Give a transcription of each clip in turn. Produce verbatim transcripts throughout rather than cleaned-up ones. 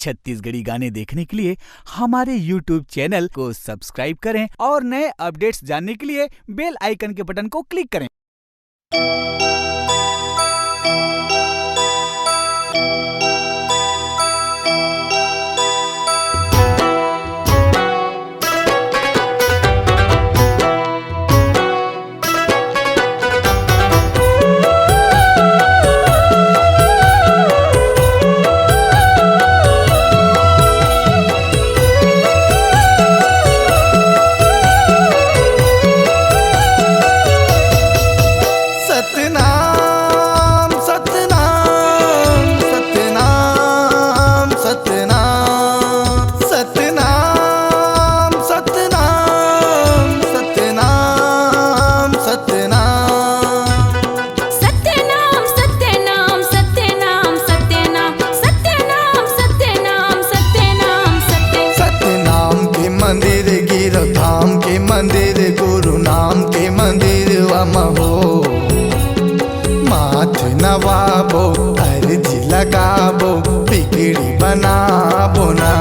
छत्तीसगढ़ी गाने देखने के लिए हमारे YouTube चैनल को सब्सक्राइब करें और नए अपडेट्स जानने के लिए बेल आइकन के बटन को क्लिक करें। सतनाम सतनाम सतनाम सतनाम सतनाम सतनाम सतनाम सतनाम सतनाम सत्यनाम सत्यनाम सत्यनाम सत्यनाम सत्यनाम सत्यनाम सत्य सत्यनाम के मंदिर गिरधाम के मंदिर गुरु नाम के मंदिर वम हो। माथ नवाबो अर्जी लगाबो बिगड़ी बनाबो ना।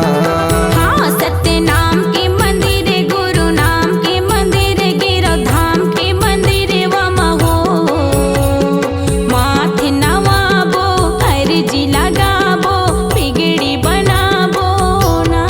हाँ सत्य नाम के मंदिर गुरु नाम के मंदिर गिरधाम के मंदिर वम हो। माथ नवाबो अर्जी लगाबो बिगड़ी बनाबो ना।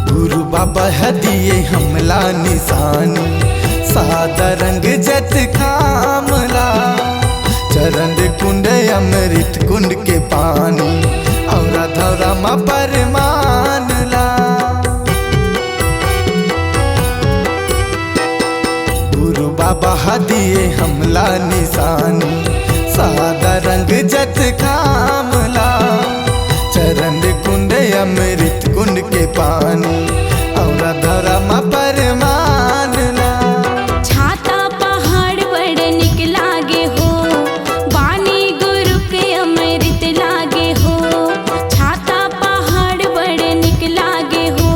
गुरु बाबा ह दिए हमला निशानी, सादा रंग जत कामला। चरण कुंड अमृत कुंड के पानी, औरा धौरा मा परमान ला। गुरु बाबा ह दिए हमला निशानी, सादा रंग जत कामला। चरण कुंड अमृत कुंड के पानी, औरा धौरा मा परमान ला। छाता पहाड़ बड़ निक लागे हो, बानी गुरु के अमृत लागे हो। छाता पहाड़ बड़ निक लागे हो,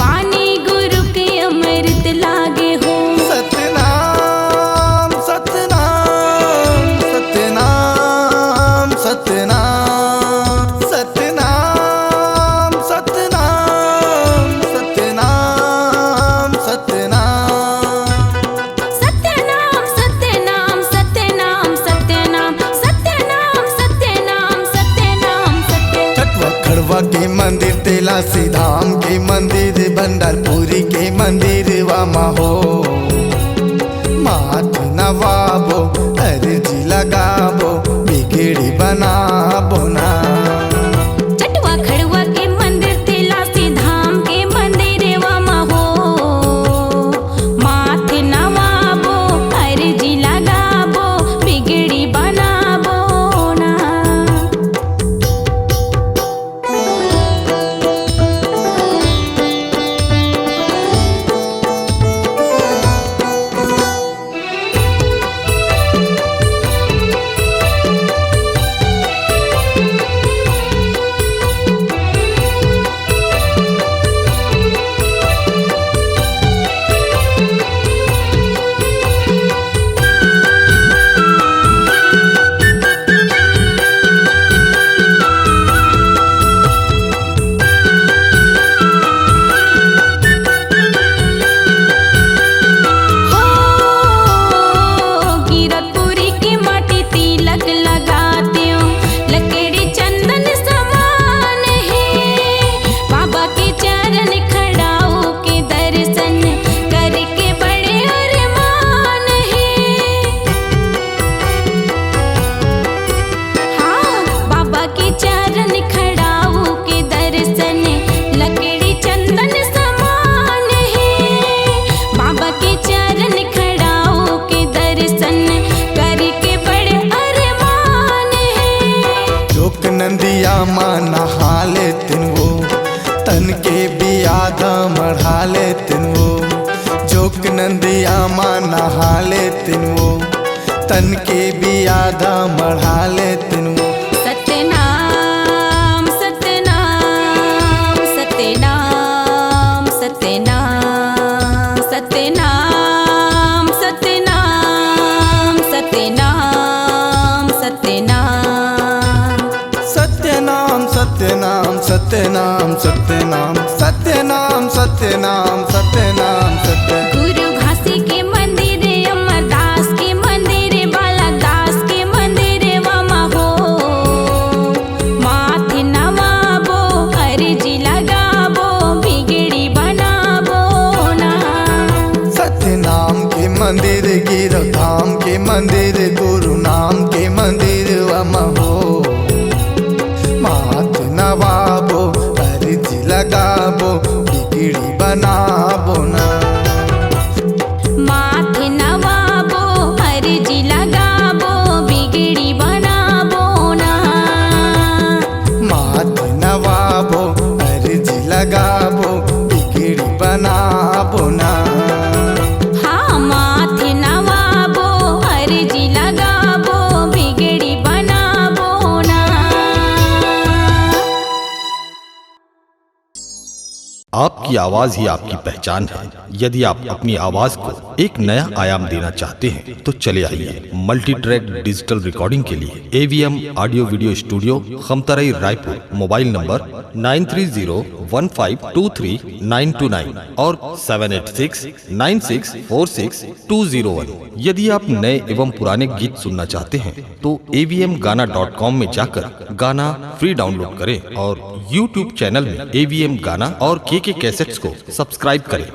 बानी गुरु के अमृत लागे हो। सतनाम सतनाम सतनाम सतनाम सतनाम सतनाम सतनाम सतनाम सत्यनाम सत्यनाम सत्यनाम सत्यनाम सत्यनाम सत्यनाम सत्यनाम सत्य चटवा खड़वा के मंदिर, तेलासी धाम के मंदिर, भंडारपुरी के मंदिर वा मा हो। माथ नवाबो अर्जी लगाबो बिगड़ी बनाबो ना। चटवा खड़वा के मंदिर, तेलासी धाम के मंदिर वा मा हो। माथ नवाबो अर्जी लगाबो बिगड़ी बनाबो ना। नंदिया मा नहा लेतिन वो, तन के बियादा मढ़ा लेतिन वो। सत्यनाम सत्यनाम सत्यनाम सत्यनाम सत्यनाम सत्यनाम सत्यनाम सत्यनाम। सत्यनाम सत्यनाम सत्यनाम सत्यनाम सत्यनाम सत्यनाम सत्य। गुरु घासी के मंदिर, अमरदास के मंदिर, बालक दास के मंदिर वमा हो। माथे नवाबो, अर्जी लगाबो, बिगड़ी बनाबो ना। सत्यनाम के मंदिर, गिरधाम के मंदिर, गुरु नाम के मंदिर वमा हो। माथ नवाबो, अर्जी लगाबो, बिगड़ी बनाबो ना। माथ नवाबो, अर्जी लगाबो, बिगड़ी बनाबो ना। माथ नवाबो, अर्जी लगाबो, बिगड़ी बनाबो ना। हाँ, माथ नवाबो, अर्जी लगाबो, बिगड़ी बनाबो ना। आपकी आवाज ही आपकी पहचान है। यदि आप अपनी आवाज को एक नया आयाम देना चाहते हैं, तो चले आइए। मल्टी ट्रैक डिजिटल रिकॉर्डिंग के लिए AVM audio video studio, Khamtarai, Raipur. Mobile number nine three zero one five two three nine two nine और seven eight six nine six four six two zero one. यदि आप नए एवं पुराने गीत सुनना चाहते हैं, तो एवीएम गाना डॉट कॉम में जाकर गाना फ्री डाउनलोड करें और यूट्यूब चैनल में एवीएम गाना और केके कैसेट्स को सब्सक्राइब करें।